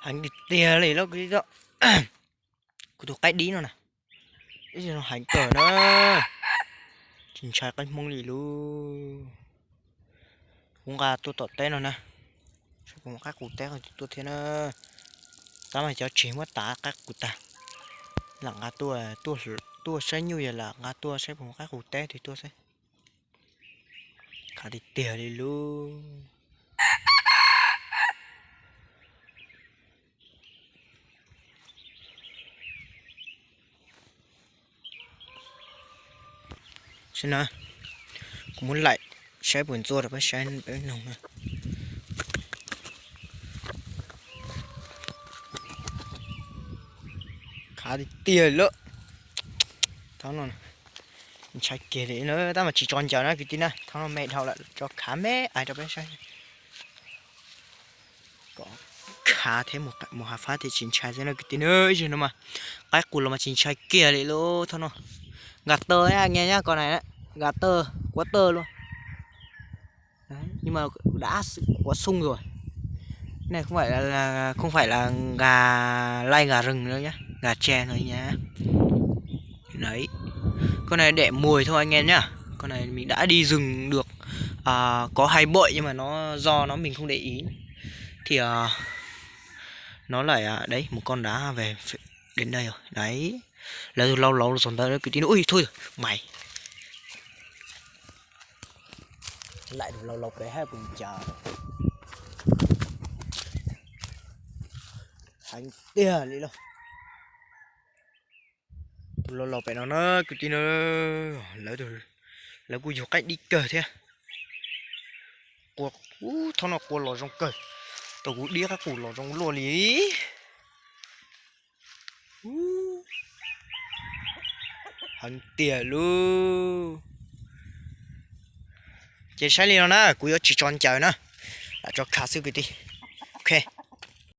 Heev tiag tiag li lauj kwv tij. Kuv tus qaib dib no na, ib zaug no heev kawg na, tsis ntshai qaib Hmoob li lauj. Kuv nqa tuaj tom teb no na, saib puas muaj qaib qus teb tuaj thiab na. Tab mas cov tseg muab tav qaib qus tag, lam nqa tuaj, tuaj saib nyuj yog lam nqa tuaj saib puas muaj qaib qus teb twg tuaj xwb. Khav tiag tiag li lauj. Saib na, kuv muab laim saib puas ntxuaj rau peb saib peb noog na. Khav tiag tiag lawm. Thaum no ntshai kiag li na, tab mas tsis tso ncaws na kwv tij na, thaum no me dhau lawm tso khav me ais rau peb saib. Kom khav thiab mus hav fab thiaj tsis ntshai xwb na kwv tij na. Ib zaug no mas qaib qus los mas tsis ntshai kiag li lauj thaum no. Nkas taw nyias nyias ko na, nkas taw, kuav taw lauj. Nhưng mà đã có sung rồi. Cái này không phải là, là không phải là gà lai gà rừng nữa nhá, gà tre rồi nhá. Đấy. Con này đẻ mồi thôi anh em nhá. Con này mình đã đi rừng được à, có hai bụi nhưng mà nó do nó mình không để ý. Thì à, nó lại à, đấy một con đã về đến đây rồi. Đấy. Lawv tus lau laus los txog ntawd kwv tij no, ui thôi mày. Laim tus lau laus pem hab pus cas heev tiag li lauj. Tus lau laus pem no na kwv tij na, lawv, lawv kuj yug qaib dib kawg thiab. Qua, ub, thaum no qua los zoo kawg, tau kuv dib qaib qus los zoo luaj li. Heev tiag lauj. Ces saib li no na, kuv yuav tsis tso ncaws na, lam tso khav xwb kwv tij. Ok.